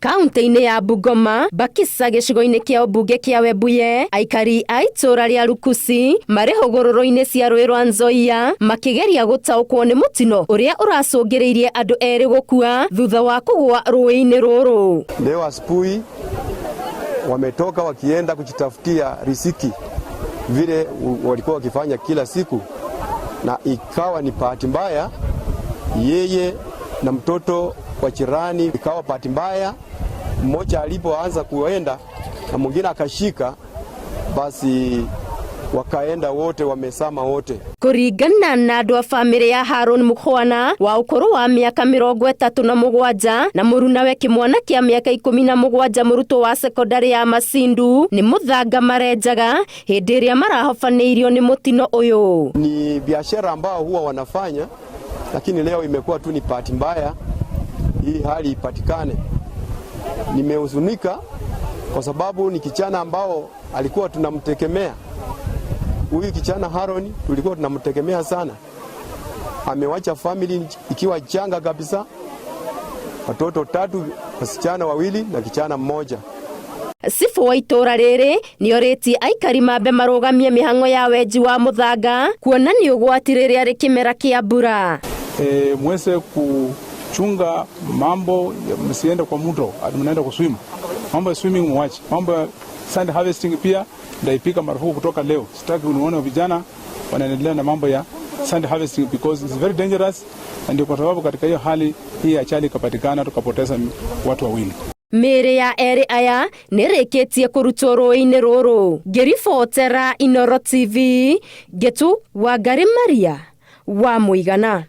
Kaunti-inĩ ya Bungoma, Bakisa gĩcigo-inĩ kĩa ũmbunge kĩa Webuye, aikari a itũũra rĩa Lukusi marĩ hũgũrũrũ-inĩ cia rũĩ rwa Nzoia makĩgeria gũtaũkwo nĩ mũtino ũrĩa ũracũngĩrĩirie andũ erĩ gũkua thutha wa kũgũa rũĩ-inĩ rũrũ. Leo asubuhi wametoka wakienda kujitafutia riziki vile walikuwa wakifanya kila siku, na ikawa ni bahati mbaya yeye na mtoto wa jirani, ikawa bahati mbaya, mmoja alipoanza kuenda na mwingine akashika, basi wakaenda wote, wamesama wote. Kũringana na andũ a bamĩrĩ ya Haron Mukhwana wa ũkũrũ wa mĩaka 37 na mũrunawe kĩmwana kĩa mĩaka 17, mũrutwo wa sekondarĩ ya Masindu, nĩ mũthanga marenjaga hĩndĩ ĩrĩa marahobanĩirio nĩ mũtino ũyũ. Ni biashara ambao huwa wanafanya, lakini leo imekuwa tu ni bahati mbaya hii hali ipatikane. Nimehuzunika kwa sababu ni kijana ambao alikuwa tunamtegemea. Huyu kijana Haron tulikuwa tunamtegemea sana. Amewacha family ikiwa changa kabisa, watoto tatu, wasichana wawili na kijana mmoja. Cibũ wa itũũra rĩrĩ nĩorĩtie aikari mambe marũgamie mĩhang'o ya wenji wa mũthanga kuona nĩ ũgwati rĩrĩa rĩ kĩmera kĩa mbura. Mweze kuchunga mambo, msiende kwa mto, mnaenda kuswim. Mambo ya swimming muache. Mambo ya sand harvesting pia ndaipiga marufuku kutoka leo. Sitaki unione vijana wanaendelea na mambo ya sand harvesting because it's very dangerous, na ndio kwa sababu katika hiyo hali hii ajali ikapatikana tukapoteza watu wawili. Mĩĩrĩ ya erĩ aya nĩrĩkĩtie kũrutwo rũĩ-inĩ rũrũ. Ngĩribotera Inooro TV, Ngetu Wangari Maria wa Mũigana.